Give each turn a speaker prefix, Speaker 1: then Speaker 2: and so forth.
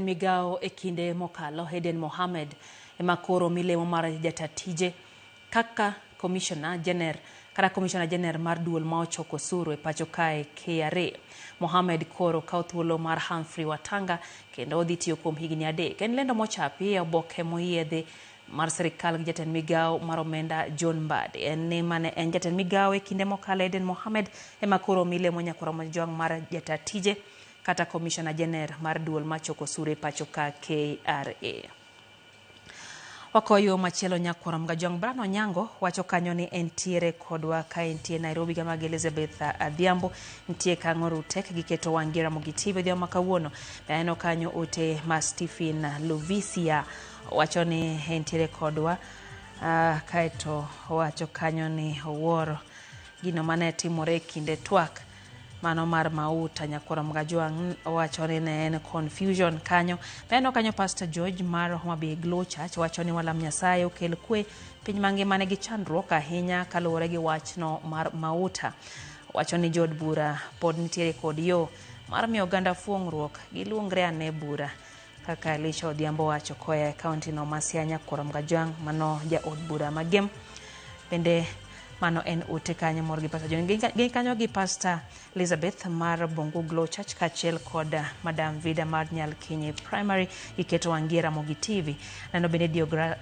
Speaker 1: Jatend migao e kinde mokalo Eden Mohamed ema koro milemo mar jata tije kaka Commissioner Jener kata Commissioner Jener mar duol ma ochoko osuru e pacho kae KRA. Mohamed koro kawo thuolo mar Humphrey Watanga kendo odhi tiyo kuom higni 3. En lendo mochapi e oboke moyiedhi mar sirikal gi jatend migao mar omenda John Mbadi. En ni mane en jatend migao e kinde mokalo Eden Mohamed ema koro milemo nyakwar Mojwang' mar jata tije kata Commissioner Jener mar duol machoko osuru e pacho ka KRA. Wakoyo machielo nyakwar Mgajwang' Brian Onyango wacho kanyo ni entiere kodwa ka entie Nairobi gama gi Elizabeth Adhiambo nitie kang'o Rutek giketo wang' gi Ramogi TV odhiambo ma kawuono. Aneno kanyo ote ma Stephen Luvisia wacho ni entiere kodwa kaeto owacho kanyo ni owuoro gino mane timore e kinde twak mano mar mauta nyakwar Mgajwang' owacho ni ne en confusion kanyo. Aneno kanyo Pastor George mar Homa Bay Glow Church wacho ni walam Nyasaye okel kwe piny mangima nigi chandruok ahinya kaluwore gi wachno mar mauta. Wacho ni jood bura pod nitiere kod yo mar miyo oganda fuong'ruok giluongre ane bura kaka Elisha Odhiambo wacho koya e kaunti no ma Siaya nyakwar Mgajwang' mano jaod bura ma Gem. Bende mano en ote kanyo mor gi Pastor John. Gin kanyo gi Pastor Elizabeth mar Bongo Glow Church kaachiel kod Madam Vida mar Nyalkinyi Primary giketo wang' gi e Ramogi TV. Neno bende Diogras